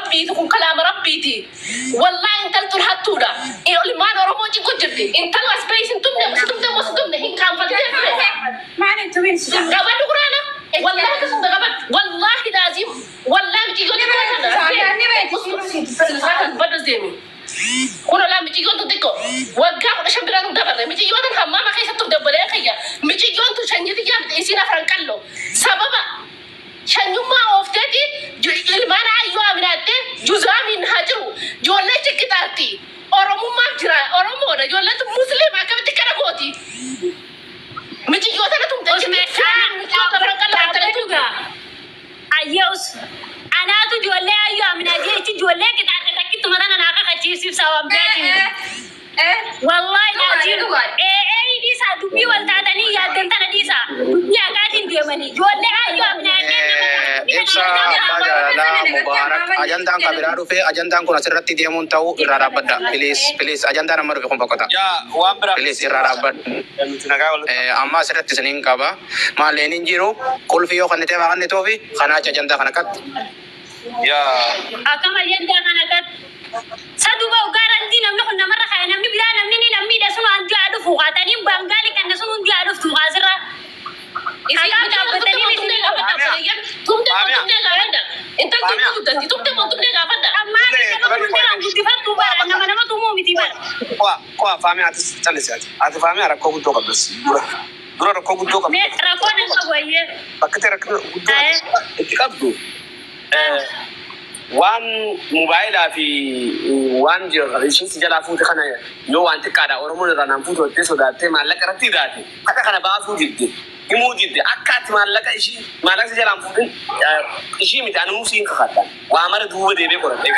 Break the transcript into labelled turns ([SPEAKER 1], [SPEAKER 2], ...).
[SPEAKER 1] Rabbiiti, kun kalaama Rabbiiti. Wallaahi, intaltun hattuudha. Ilmaan Oromoo cinqu jirti. Intala as bahii sin tumne, si tumte moo si tumne hin kaanfattee ture.
[SPEAKER 2] Maal hin tumin si?
[SPEAKER 1] Qabadhu quraana. Wallaahi akkasuma qabadhu. Wallaahi laaziim. Wallaahi, miciyyoon xiqqoo tana. Baddas deemi. Kun olaa miciyyoon tun xiqqoo. Waggaa 15 biraan hin dabarre. Miciyyoon tun hammaama keessatti of dabbalee kayya. Miciyyoon tun sanyii xiyyaa miti, isiin afran qalloo. Sababa shanyummaa oofteeti ilmaan Aayyoo Aminaattee juzaamiin haa jiru. Ijoollee ciqqixaatti. Oromummaaf jira. Oromoodha. Ijoolleen tun Musliima, akkamitti kana gooti? Miciyyoo tana tumte.
[SPEAKER 3] Usme.
[SPEAKER 1] Miciyyoon afran qalloo intala tumte.
[SPEAKER 3] Ayyeus. Anaatu ijoollee Ayyoo Aminaa jechi ijoollee qixaadha takkittuma tana naa kakachiisiif sabab biraatiin. Wallahi laaziim. Ee, dhiisaa, dubbii wal taatanii yaaddan tana dhiisaa. Dubbii haqaatiin deemanii. Ijoollee Ayyoo Aminaa.
[SPEAKER 4] Ibsa abbaa jaalalaa Mubaarak, ajandaan kan biraa dhufe, ajandaan kun asirratti deemuun ta'u, irraa dhaabbadha. Please, please, ajandaan amma dhufe kun boqota.
[SPEAKER 5] Yaa, waan biraa.
[SPEAKER 4] Please, irraa dhaabbadha.
[SPEAKER 5] Nuti nagaa walitti.
[SPEAKER 4] Amma asirratti isiniin qaba. Maalleen hin jiru, qulfii yoo kannitee maa kannituufi kanaa achi ajandaa kana akkatti.
[SPEAKER 5] Yaa.
[SPEAKER 3] Akkam ajandaa kana akkatti. Saduba ugarantii namni kun namarra kaya, namni biraa, namni ni namni sun hundi haa dhufu qaatanii Bangaali kanna sun hundi haa dhuftu asirra.
[SPEAKER 1] Isiin dhaabbatanii tumtee gaafadha. Tumtee moo tumtee gaafadha. Intalti ni guddatti. Tumtee moo tumtee gaafadha.
[SPEAKER 3] Ammaa nama kun guddifattuu bara nama nama tumuu miti bara.
[SPEAKER 5] Qo'a qo'a, faamii, atis callisi ati. Ati faamii, rakkoo guddoo qabdas dura. Dura rakkoo guddoo qabda.
[SPEAKER 3] Mee rakkoo nan qabu ayyee.
[SPEAKER 5] Bakka ta'e rakkoo guddoo itti qabdu. Waan mobaayilaa fi waan isheen si jalaa fuute kana yoo waan xiqqaadha Oromoon irraa naan fuute jettee sodaattee maallaqa irratti hidhaate haqa kana baasuu didde, himuu didde. Akka ati maallaqa ishii maallaqa si jalaan fuutin ishii miti, anuu siin kakadha, waa mara duuba deebee qoradhe.